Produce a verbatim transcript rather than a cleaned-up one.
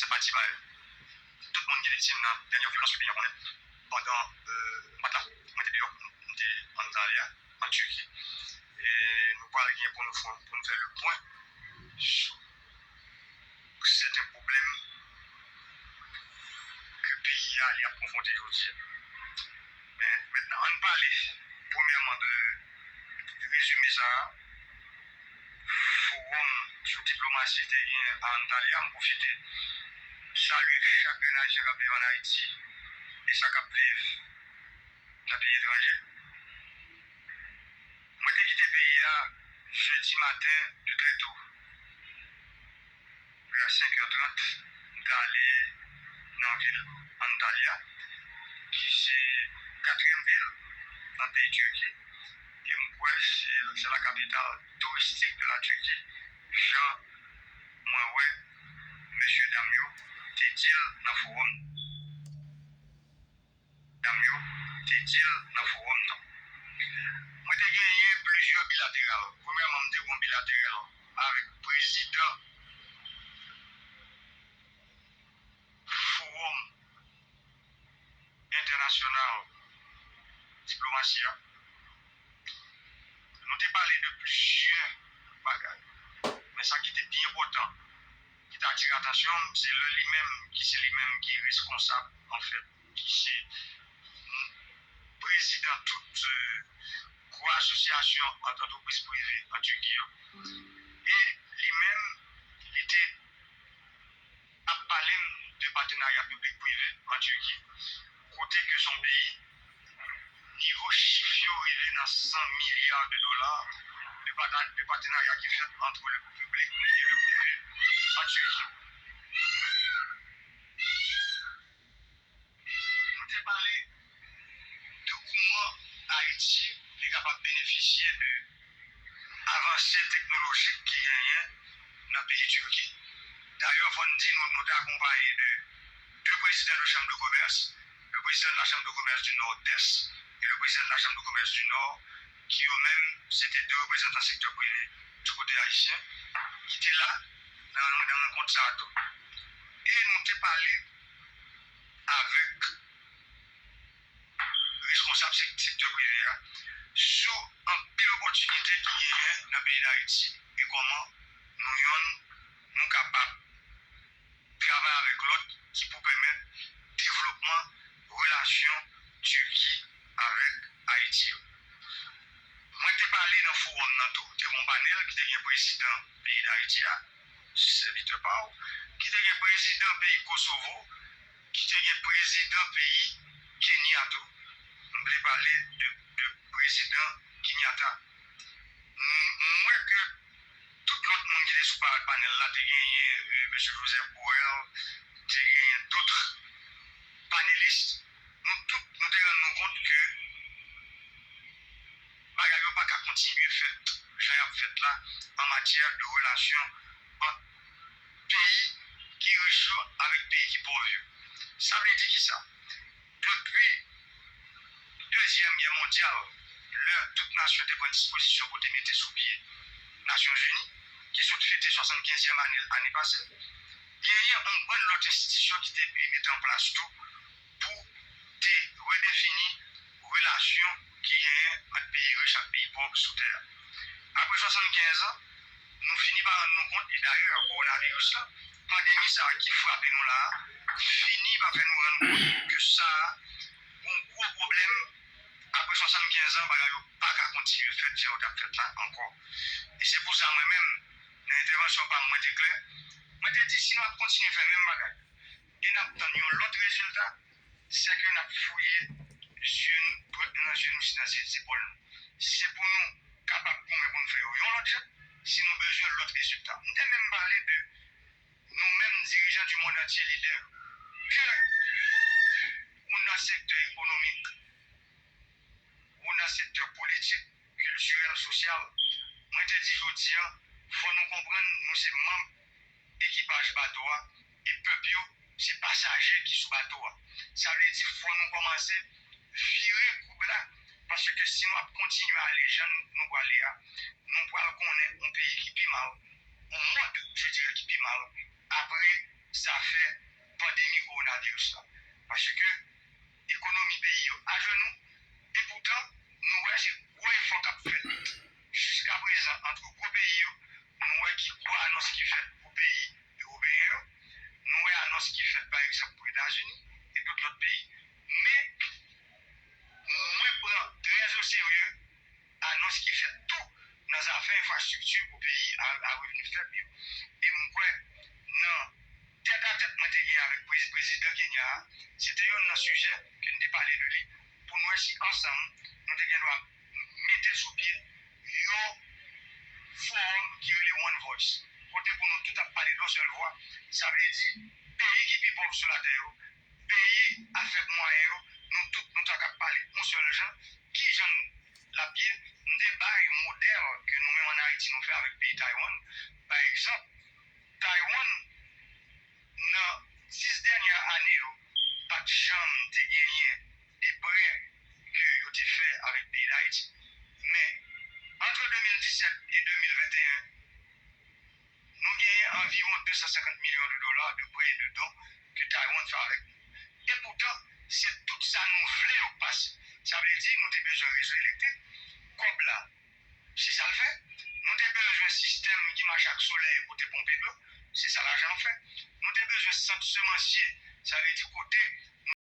senpati ba yo. Tout moun ki viktim nan dènye vyolans ke peyi an konnen pandan, euh, m pa t la, mwen te deyò, m te ann ale a, an Tiki. E nou pral gen pou nou fè, pou nou fè le pwen sou sèten pwoblèm ke peyi a li ap konfwonte jodi a. Men mentnan, ann pale premyèman de rezime sa a, fowòm sou diplomasi te genyen a Antalya. M pwofite salye chak grenn Ayisyen k ap viv ann Ayiti e sa k ap viv nan peyi etranje. Mwen te kite peyi a jedi maten de trè to. Vè senk è trant, m t ale nan vil Antalya, ki se katriyèm vil nan peyi Tiki, e m kwè se, se la capitale touristique de la Turquie, jan mwen wè mesye dam yo te di l nan fowòm. Dam yo te di l nan fowòm nan. Mwen te genyen plizyè bilateral. Premyèman, m te gen yon bilateral avèk prezidan Fowòm Entènasyonal Diplomasi a. Nou te pale de plizyè bagay. Men sa ki te pi enpòtan, ki te atire atansyon m, se lè li menm, ki se li menm ki reskonsab, anfèt, ki se, mm, prezidan tout, euh, gwo asosyasyon ant antrepriz prive an Tiki yo. E li menm, li te ap pale m de patenarya piblik prive an Tiki, kote ke se yon peyi, nivo chif yo rive nan san milya de dola de pata-, de patenarya ki fèt ant le piblik e le prive an Tiki. Nou te pale de kouman Ayiti li kapab benefisye de avanse teknolojik ki genyen nan peyi Tiki. Dayè, fò n di nou, nou te akonpaye de de prezidan de chanm de komès, le président de la Chambre de Commerce du Nord-Est et le président de la Chambre de Commerce du Nord, ki yo menm, se te de reprezantan sektè prive du kote ayisyen, ki te la nan, nan rankont sa a tou. E nou te pale avèk reskonsab sek-, sektè prive a sou anpil opòtinite ki genyen nan peyi Dayiti e kòman nou yonn nou kapab travay avèk lòt ki pou pèmèt devlopman relasyon Tiki avèk Ayiti yo. Mwen te pale nan fowòm nan tou, te gen yon panèl ki te gen prezidan peyi Dayiti a, sèvitè pa w, ki te gen prezidan peyi Kosovo, ki te gen prezidan peyi Kenya tou. Nou te pale de, de prezidan Kenyatta. M, m wè ke tout lòt moun ki te sou pa-, panèl la, te genyen, euh, mesye Joseph Borrell, te genyen dòt panelis. Nou tout, nou te rann nou kont ke bagay yo pa ka kontinye fèt jan y ap fèt la an matyè de relasyon ant peyi ki rich yo avèk peyi ki pòv yo. Sa vle di kisa? Depi Dezyèm Gè mondyal, lè tout nasyon te pran dispozisyon pou te mete sou pye Nasyonzini, ki sot fete swasannkenzyèm ane l ane pase, genyen yon bann lòt enstitisyon ki te mete an plas tou pou te redefini relasyon ki genyen ant peyi rich ak peyi pòv sou tè a. Apre swasannkenz an, nou fini pa rann nou kont, e dayè, kowonaviris la, pandemi sa a ki frape nou la a, fini pa fè nou rann kont ke sa a, gon gwo pwoblèm, apre swasannkenz an, bagay yo pa ka kontinye fèt jan yo t ap fèt la ankò. E se pou sa, mwen menm, nan entèvansyon pa m, mwen te klè, mwen te di, si nou ap kontinye fè menm bagay, e n ap tann yon lòt rezilta, sèke n ap fouye zye n, dwèt nou nan zye nou, si nan zye zepòl nou. Si se pou nou kapab goumen pou n fè yo yon lòt jan, si nou bezwen lòt rezilta. M te menm pale de nou menm dirijan du monde entier, lidè, ke ou nan sektè ekonomik, ou nan sektè politik, kiltirèl, sosyal, mwen te di jodi a, fò nou konprann nou se manm ekipaj bato a, e pèp yo se pasaje ki sou bato a. Sa vle di fò nou kòmanse vire koub la, paske si nou ap kontinye ale jan nou prale a, nou pral konnen yon peyi ki pi mal, yon mond, je dirais, ki pi mal, apre zafè Peyi yo, nou wè ki gwo anons ki fèt pou peyi ewopeyen yo, nou wè anons ki fèt pa egzanp pou Etazini e tout lòt peyi. Men, mwen pran trè o serye anons ki fèt tou nan zafè enfrastrikti pou peyi a, a revni fèb yo. E m kwè nan tèt a tèt mwen te gen avèk prezi- prezidan Kenya a, se te youn nan sijè ke n te pale de li, pou n wè si ansanm nou te gen dwa mete sou pye yon fowòm ki rele One Voice, kote pou nou tout ap pale yon sèl vwa, sa vle di peyi ki pi pòv sou latè yo, peyi a fèb mwayen yo, nou tout nou ta ka pale yon sèl jan, ki jan l ap ye. M te bay modèl ke nou menm ann Ayiti nou fè avèk peyi Taiwan. Pa egzanp, Taiwan, nan dis dènyè ane yo, pa t janm te genyen de prè ke yo te fè avèk peyi Dayiti. Men, antre de mil disèt e de mil venteyen, nou genyen anviwon de san senkant milyon de dola de prè e de don ke Taiwan fè avèk nou. E poutan, se tout sa nou vle yo k pase. Sa vle di, nou te bezwen rezo elektrik. Kòb la,